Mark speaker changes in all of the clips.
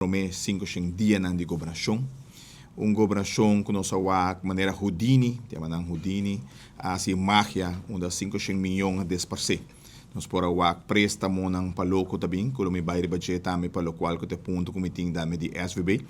Speaker 1: Promé 500 dianan di gobernashon. Un gobernashon ku nos a wak manera Houdini, yama nan Houdini, a hasi magia unda 500 miyon a desparsé. Nos por a wak préstamonan pa loko ta bin, ku lo mi bai riba dje tambe pa lokual ku ta e punto ku mi tin tambe di SVB.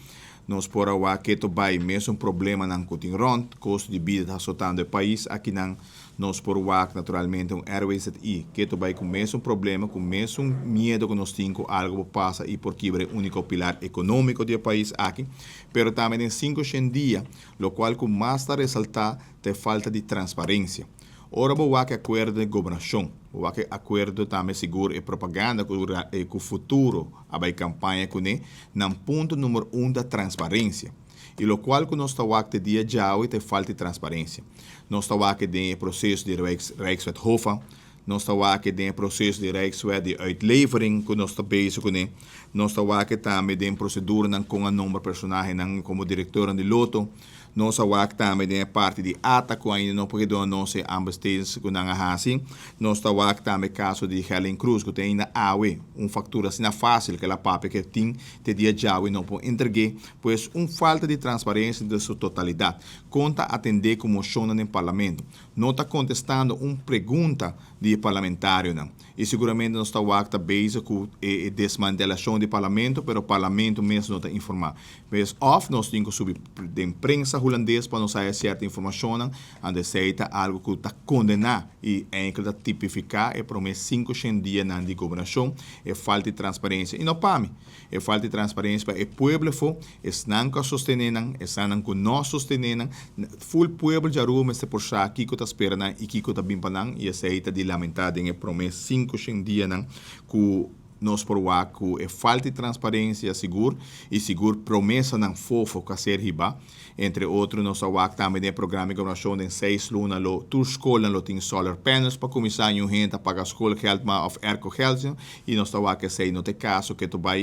Speaker 1: Nos por a wak keto bai mesun problemanan ku tin rònt, kosto di bida ta asotando e pais akinan. Nos por wak naturalmente un RWZI keto bai ku mesun problema, ku mesun miedo ku nos tin ku algo por pasa i por kibra e úniko pilar ekonómiko di e pais aki. Pero tambe den 500 dia, lokual ku mas ta resaltá ta e falta di transparensia. Ora bo wak e akuerdo di gobernashon, bo wak e akuerdo tambe sigur e propaganda ku Futuro a bai kampaña kuné, nan punto number un ta transparensia. I lokual ku nos ta wak te dia djawe ta e falta di transparensia. Nos ta wak den e proseso di Rijkswet HOFA, nos ta wak den e proseso di Rijkswet di uitlevering ku nos ta bezig kuné, nos ta wak tambe den proseduranan kon a nombra personahenan komo direktornan di Lotto, nos a wak tambe den e parti di ATA ku ainda no por duna nos e aanbestedings ku nan a hasi, nos ta wak tambe kaso di Gerlin Cruz ku te ainda awe un faktura asina fásil ku el a papia ku e tin te dia djawe no por entreg'é. Pues un falta di transparencia den su totalidad. Con ta atende cu mocionnan den Parlamento? No ta contestando un pregunta di e parlamentarionan. Y seguramente nos ta wak ta bezig cu e desmantelacion di Parlamento, pero Parlamento mes no ta informa. Pues of nos tin cu subi den prensa Hulandes pa nos haya cierto informacionnan, anto esey ta algo cu ta condena y enkel ta tipifica e prome 500 dianan di gobernacion, e falta di transparencia. Y no pa mi. E falta di transparencia pa e pueblo afó, esnan ku a sostené nan, esnan ku no a sostené nan, ful pueblo di Aruba mester por sa kiko ta spera nan i kiko ta bin pa nan, i esei ta di lamentá den e promé 500 dianan ku nos por wak ku e falta di transparencia sigur i sigur promesanan fofo ku a ser hibá. Entre otro nos a wak tambe den e programa di gobernashon den 6 luna lo tur skolnan lo tin solar panels pa kuminsá i un hende ta paga schoolgeld ma òf airco geld i nos ta wak esei no ta e kaso ke ta bai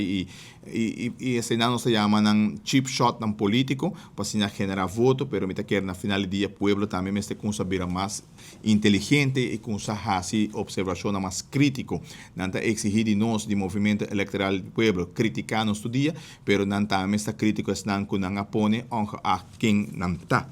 Speaker 1: i eseinan nos ta yama nan cheap shotnan polítiko pa asina generá voto, pero mi ta kere na final di dia pueblo tambe mester kumsa bira mas inteligente i kumsa hasi observashonnan mas krítiko. Nan ta eksigí di nos di Movimiento Electoral di Pueblo kritiká nos tur dia, pero nan tambe mester krítiko esnan ku nan a pone, ongeacht ken nan ta.